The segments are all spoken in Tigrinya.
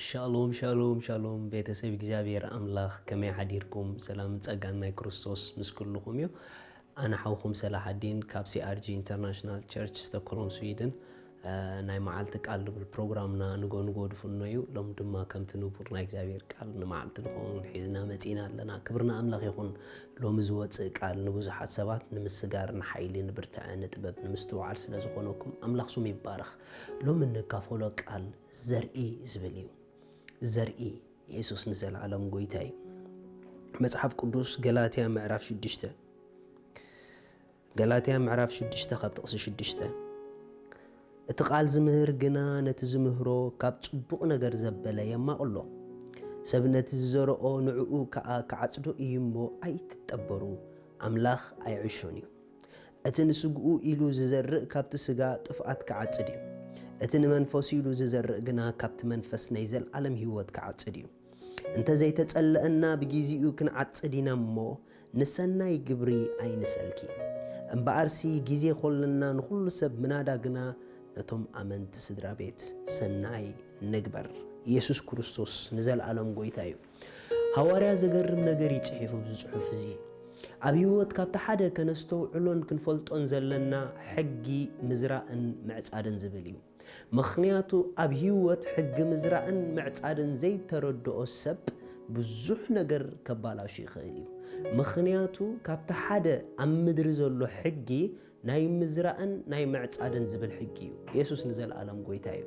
ሻሎም ሻሎም ሻሎም፣ ቤተሰብ እግዚኣብሔር ኣምላኽ፣ ከመይ ሓዲርኩም? ሰላምን ጸጋን ናይ ክርስቶስ ምስ ኩልኹም እዩ። ኣነ ሓውኹም ሰላሓዲን ካብ C R G International Church Stockholm Sweden። እ፣ ናይ መዓልቲ ቃል ዝብል ፕሮግራምና ንጎ ንጎ ድፍኖ እዩ። ሎም ድማ ከምቲ ንቡር ናይ እግዚኣብሔር ቃል ንመዓልቲ ንኸውን ሒዝና መጺና ኣለና። ክብርና ኣምላኽ ይኹን። ሎሚ ዝወጽእ ቃል ንብዙሓት ሰባት ንምስጋር፣ ንሓይሊ፣ ንብርትዐ፣ ንጥበብ፣ ንምስትውዓል ስለ ዝኾነኩም ኣምላኽ ስሙ ይባረኽ። ሎሚ እንካፈሎ ቃል ዘርኢ ዝብል እዩ። ዘርኢ፣ የሱስ ንዘለኣለም ጎይታ እዩ። መጽሓፍ ቅዱስ ገላትያ ምዕራፍ ሽዱሽተ፣ ገላትያ ምዕራፍ ሽዱሽተ ካብ ጥቕሲ ሽዱሽተ፣ "እቲ ቃል ዝምህር ግና ነቲ ዝምህሮ ካብ ጽቡቕ ነገር ዘበለ የማቕሎ። ሰብ ነቲ ዝዘርኦ ንዕኡ ከኣ ክዓጽዶ እዩ እሞ ኣይትጠበሩ፣ ኣምላኽ ኣይዕሾን እዩ። እቲ ንስግኡ ኢሉ ዝዘርእ ካብቲ ስጋ ጥፍኣት ክዓጽድ እዩ። እቲ ንመንፈሱ ኢሉ ዝዘርእ ግና ካብቲ መንፈስ ናይ ዘለኣለም ህይወት ክዓጽድ እዩ። እንተ ዘይተጸለአና ብጊዜኡ ክንዓጽድ ኢና እሞ ንሰናይ ግብሪ ኣይንሰልኪ። እምበኣርሲ ግዜ ኮለና ንኹሉ ሰብ ምናዳ ግና ነቶም ኣመንቲ ስድራ ቤት ሰናይ ንግበር።" የሱስ ክርስቶስ ንዘለኣለም ጎይታ እዩ። ሃዋርያ ዘገርም ነገር እዩ ጽሒፉ ኣብዚ ጽሑፍ እዚ። ኣብ ህይወት ካብቲ ሓደ ከነስተውዕሎን ክንፈልጦን ዘለና ሕጊ ምዝራእን ምዕጻድን ዝብል እዩ። ምኽንያቱ ኣብ ህይወት ሕጊ ምዝራእን ምዕጻድን ዘይተረድኦ ሰብ ብዙሕ ነገር ከባላሹ ይኽእል እዩ። ምኽንያቱ ካብቲ ሓደ ኣብ ምድሪ ዘሎ ሕጊ ናይ ምዝራእን ናይ ምዕጻድን ዝብል ሕጊ እዩ። የሱስ ንዘለኣለም ጎይታ እዩ።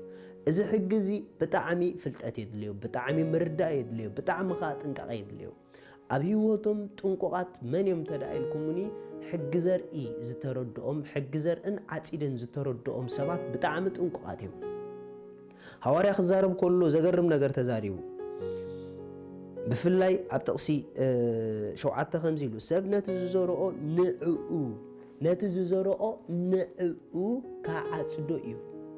እዚ ሕጊ እዚ ብጣዕሚ ፍልጠት የድልዮ፣ ብጣዕሚ ምርዳእ የድልዮ፣ ብጣዕሚ ኸኣ ጥንቃቐ የድልዮ። ኣብ ህይወቶም ጥንቁቓት መን እዮም እንተ ደኣ ኢልኩምኒ፣ ሕጊ ዘርኢ ዝተረድኦም፣ ሕጊ ዘርእን ዓጺድን ዝተረድኦም ሰባት ብጣዕሚ ጥንቁቓት እዮም። ሃዋርያ ክዛረብ ከሎ ዘገርም ነገር ተዛሪቡ። ብፍላይ ኣብ ጥቕሲ፣ እ፣ ሸውዓተ ከምዚ ኢሉ፣ "ሰብ ነቲ ዝዘርኦ ንዕኡ፣ ነቲ ዝዘርኦ ንዕኡ ክዓጽዶ እዩ።"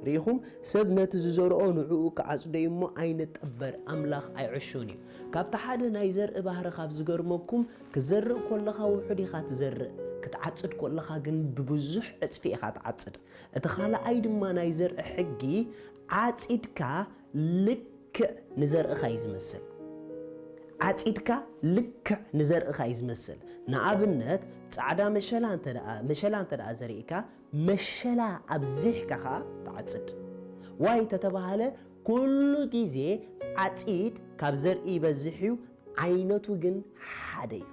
ርኢኹም? ሰብ ነቲ ዝዘርኦ ንዕኡ ክዓጽዶ እዩ እሞ ኣይንጠበር፣ ኣምላኽ ኣይዕሾን እዩ። ካብቲ ሓደ ናይ ዘርኢ ባህሪ ካብ ዝገርመኩም፣ ክዘርእ ከለኻ ውሑድ ኢኻ ትዘርእ፣ ክትዓጽድ ከለኻ ግን ብብዙሕ ዕጽፊ ኢኻ ትዓጽድ። እቲ ካልኣይ ድማ ናይ ዘርኢ ሕጊ፣ ዓጺድካ ልክዕ ንዘርእኻ እዩ ዝመስል። ዓጺድካ ልክዕ ንዘርእኻ እዩ ዝመስል። ንኣብነት፣ ጻዕዳ መሸላ እንተ ደኣ፣ መሸላ እንተ ደኣ ዘሪእካ፣ መሸላ ኣብዚሕካ ኸኣ ትዓጽድ። ዋይ ተተባሃለ፣ ኩሉ ግዜ ዓጺድ ካብ ዘርኢ ይበዝሕ እዩ፣ ዓይነቱ ግን ሓደ እዩ።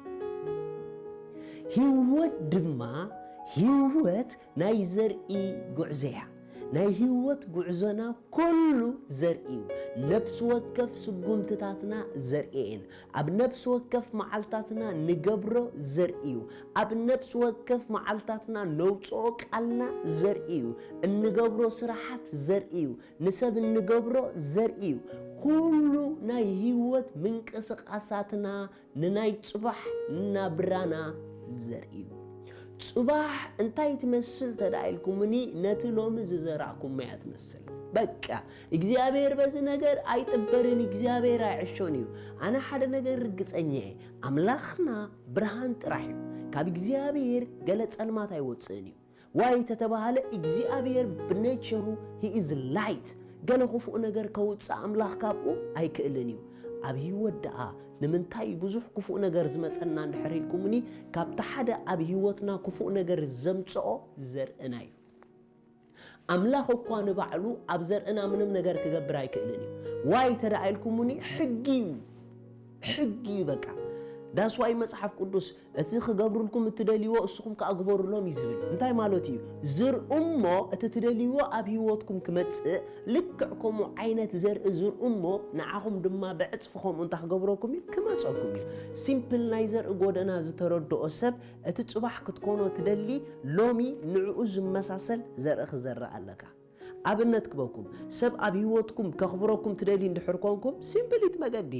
ህይወት ድማ፣ ህይወት ናይ ዘርኢ ጉዕዞ እያ። ናይ ህይወት ጉዕዞና ኩሉ ዘርኢ እዩ። ነፍሲ ወከፍ ስጉምትታትና ዘርኢ እየን። ኣብ ነፍሲ ወከፍ መዓልታትና ንገብሮ ዘርኢ እዩ። ኣብ ነፍሲ ወከፍ መዓልታትና ነውጽኦ ቃልና ዘርኢ እዩ። እንገብሮ ስራሓት ዘርኢ እዩ። ንሰብ እንገብሮ ዘርኢ እዩ። ኩሉ ናይ ህይወት ምንቅስቓሳትና ንናይ ጽባሕ ናብራና ዘርኢ እዩ። ጽባሕ እንታይ ትመስል ተዳ ኢልኩምኒ፣ ነቲ ሎሚ ዝዘራእኩሞ እያ ትመስል። በቃ፣ እግዚኣብሔር በዚ ነገር ኣይጥበርን፣ እግዚኣብሔር ኣይዕሾን እዩ። ኣነ ሓደ ነገር ርግጸኛ እየ፣ ኣምላኽና ብርሃን ጥራሕ እዩ። ካብ እግዚኣብሔር ገለ ጸልማት ኣይወጽእን እዩ። ዋይ ተተባሃለ፣ እግዚኣብሔር ብኔቸሩ he is light። ገለ ክፉእ ነገር ከውጽእ ኣምላኽ ካብኡ ኣይክእልን እዩ። ኣብ ህይወት ደኣ ንምንታይ ብዙሕ ክፉእ ነገር ዝመጸና እንድሕር ኢልኩምኒ፣ ካብቲ ሓደ ኣብ ህይወትና ክፉእ ነገር ዘምጽኦ ዘርእና እዩ። ኣምላኽ እኳ ንባዕሉ ኣብ ዘርእና ምንም ነገር ክገብር ኣይክእልን እዩ። ዋይ ተደኣ ኢልኩምኒ፣ ሕጊ እዩ። ሕጊ እዩ በቃ። That's why መጽሓፍ ቅዱስ፣ "እቲ ክገብሩልኩም እትደልይዎ እስኹም ከኣ ግበሩሎም" እዩ ዝብል። እንታይ ማለት እዩ? ዝርኡ እሞ እቲ ትደልይዎ ኣብ ህይወትኩም ክመጽእ፣ ልክዕ ከምኡ ዓይነት ዘርኢ ዝርኡ እሞ ንዓኹም ድማ ብዕጽፊ ከምኡ እንታይ ክገብረኩም እዩ? ክመጸኩም እዩ። ሲምፕል ናይ ዘርኢ ጎደና ዝተረድኦ ሰብ፣ እቲ ጽባሕ ክትኮኖ ትደሊ፣ ሎሚ ንዕኡ ዝመሳሰል ዘርኢ ክዘርእ ኣለካ። ኣብነት ክበኩም፣ ሰብ ኣብ ህይወትኩም ከኽብረኩም ትደልዩ እንድሕር ኮንኩም፣ ሲምፕል እቲ መገዲ፣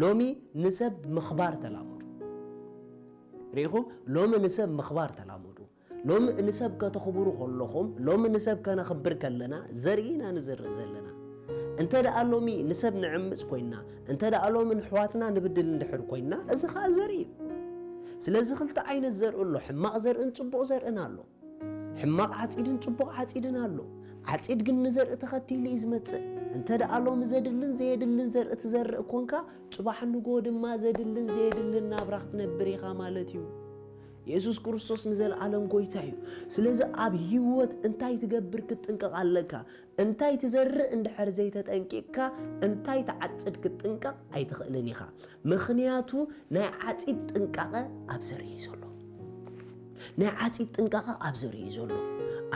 ሎሚ ንሰብ ምኽባር ተላመዱ። ርኢኹም? ሎሚ ንሰብ ምኽባር ተላመዱ። ሎሚ ንሰብ ከተኽብሩ ከለኹም፣ ሎሚ ንሰብ ከነኽብር ከለና፣ ዘርኢ ኢና ንዘርእ ዘለና። እንተ ደኣ ሎሚ ንሰብ ንዕምጽ ኮይንና፣ እንተ ደኣ ሎሚ ንሕዋትና ንብድል እንድሕር ኮይንና፣ እዚ ኸኣ ዘርኢ እዩ። ስለዚ ክልተ ዓይነት ዘርኢ ኣሎ፣ ሕማቕ ዘርእን ጽቡቕ ዘርእን ኣሎ። ሕማቕ ዓጺድን ጽቡቕ ዓጺድን ኣሎ። ዓጺድ ግን ንዘርኢ ተኸቲሉ እዩ ዝመጽእ። እንተ ደኣ ሎሚ ዘድልን ዘየድልን ዘርኢ ትዘርእ ኮንካ፣ ጽባሕ ንጎ ድማ ዘድልን ዘየድልን ናብራ ክትነብር ኢኻ ማለት እዩ። የሱስ ክርስቶስ ንዘለኣለም ጎይታ እዩ። ስለዚ ኣብ ህይወት እንታይ ትገብር ክትጥንቀቕ ኣለካ። እንታይ ትዘርእ እንድሕር ዘይተጠንቂቕካ፣ እንታይ ትዓጽድ ክትጥንቀቕ ኣይትኽእልን ኢኻ። ምኽንያቱ ናይ ዓጺድ ጥንቃቐ ኣብ ዘርኢ እዩ ዘሎ። ናይ ዓጺድ ጥንቃቐ ኣብ ዘርኢ እዩ ዘሎ።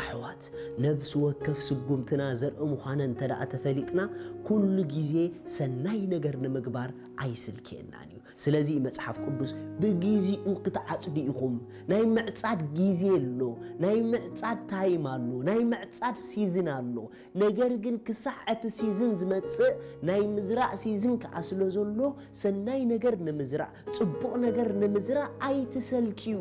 ኣሕዋት፣ ነብሲ ወከፍ ስጉምትና ዘርኢ ምዃነ እንተ ደኣ ተፈሊጥና፣ ኩሉ ግዜ ሰናይ ነገር ንምግባር ኣይስልክየናን እዩ። ስለዚ መጽሓፍ ቅዱስ፣ "ብግዜኡ ክትዓጽዱ ኢኹም። ናይ ምዕጻድ ግዜ ኣሎ፣ ናይ ምዕጻድ ታይም ኣሎ፣ ናይ ምዕጻድ ሲዝን ኣሎ። ነገር ግን ክሳዕ እቲ ሲዝን ዝመጽእ፣ ናይ ምዝራእ ሲዝን ከኣ ስለ ዘሎ፣ ሰናይ ነገር ንምዝራእ፣ ጽቡቕ ነገር ንምዝራእ ኣይትሰልክዩ."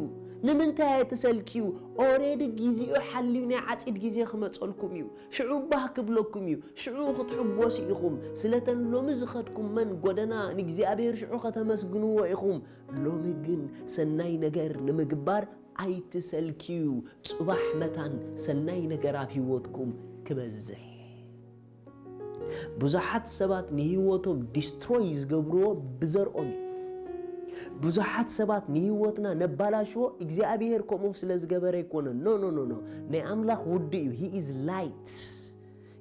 ንምንታይ ኣይትሰልክዩ? ኦሬዲ ግዜኡ ሓልዩ ናይ ዓጺድ ግዜ ክመጸልኩም እዩ። ሽዑ ባህ ክብለኩም እዩ። ሽዑ ክትሕጎሱ ኢኹም። ስለተን ሎሚ ዝኸድኩመን ጎደና ንእግዚኣብሔር ሽዑ ከተመስግንዎ ኢኹም። ሎሚ ግን ሰናይ ነገር ንምግባር ኣይትሰልክዩ። ጽባሕ መታን ሰናይ ነገር ኣብ ህይወትኩም ክበዝሕ። ብዙሓት ሰባት ንህይወቶም ዲስትሮይ ዝገብርዎ ብዘርኦም እዩ። ብዙሓት ሰባት ንህይወትና ነባላሽዎ እግዚኣብሔር ከምኡ ስለ ዝገበረ ኣይኮነን። ኖ፣ ኖ፣ ኖ፣ ኖ። ናይ ኣምላኽ ውዲ እዩ። He is light።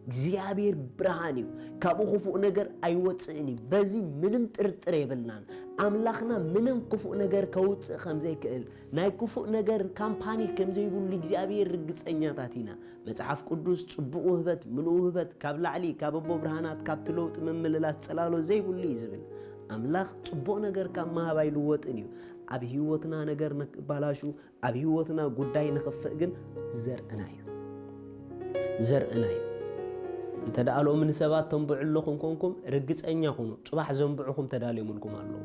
እግዚኣብሔር ብርሃን እዩ። ካብኡ ክፉእ ነገር ኣይወጽእን እዩ። በዚ ምንም ጥርጥር የብልናን። ኣምላኽና ምንም ክፉእ ነገር ከውጽእ ከም ዘይክእል፣ ናይ ክፉእ ነገር ካምፓኒ ከም ዘይብሉ እግዚኣብሔር ርግጸኛታት ኢና። መጽሓፍ ቅዱስ ጽቡቕ ውህበት፣ ምሉእ ውህበት ካብ ላዕሊ፣ ካብ ኣቦ ብርሃናት፣ ካብቲ ለውጢ ምምልላስ ጽላሎ ዘይብሉ እዩ ዝብል። ኣምላኽ ጽቡቕ ነገር ካብ ምሃብ ኣይልወጥን እዩ። ኣብ ህይወትና ነገር ንክባላሹ፣ ኣብ ህይወትና ጉዳይ ንኽፍእ ግን ዘርእና እዩ። ዘርእና እዩ። እንተ ደኣ ሎሚ ንሰባት ተንብዑ ኣለኹም ኮንኩም፣ ርግጸኛ ኩኑ፣ ጽባሕ ዘንብዑኹም ተዳልዮምልኩም ኣለዉ።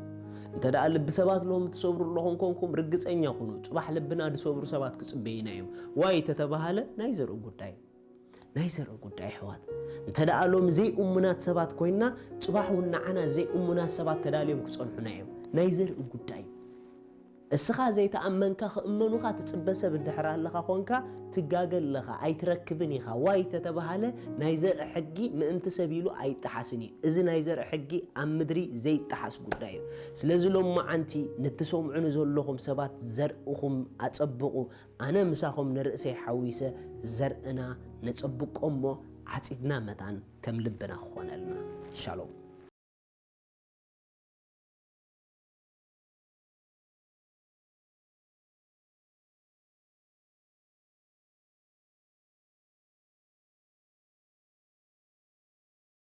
እንተ ደኣ ልቢ ሰባት ሎሚ ትሰብሩ ኣለኹም ኮንኩም፣ ርግጸኛ ኩኑ፣ ጽባሕ ልብና ዝሰብሩ ሰባት ክጽበዩና እዮም። ዋይ ተተባሃለ፣ ናይ ዘርኢ ጉዳይ። ናይ ዘርኢ ጉዳይ፣ ኣሕዋት። እንተ ደኣ ሎሚ ዘይእሙናት ሰባት ኮይንና፣ ጽባሕ እውን ንዓና ዘይእሙናት ሰባት ተዳልዮም ክጸንሑና እዮም። ናይ ዘርኢ ጉዳይ እዩ። እስኻ ዘይተኣመንካ ክእመኑኻ ትጽበ ሰብ እንድሕር ኣለኻ ኾንካ፣ ትጋገ ኣለኻ፣ ኣይትረክብን ኢኻ። ዋይ ተተባሃለ፣ ናይ ዘርኢ ሕጊ ምእንቲ ሰብ ኢሉ ኣይጠሓስን እዩ። እዚ ናይ ዘርኢ ሕጊ ኣብ ምድሪ ዘይጠሓስ ጉዳይ እዩ። ስለዚ ሎማዓንቲ ንትሰምዑኒ ዘለኹም ሰባት ዘርእኹም ኣጸብቑ። ኣነ ምሳኹም ንርእሰይ ሓዊሰ ዘርእና ነጸብቆ እሞ ዓጺድና መታን ከም ልብና ክኾነልና። ሻሎም።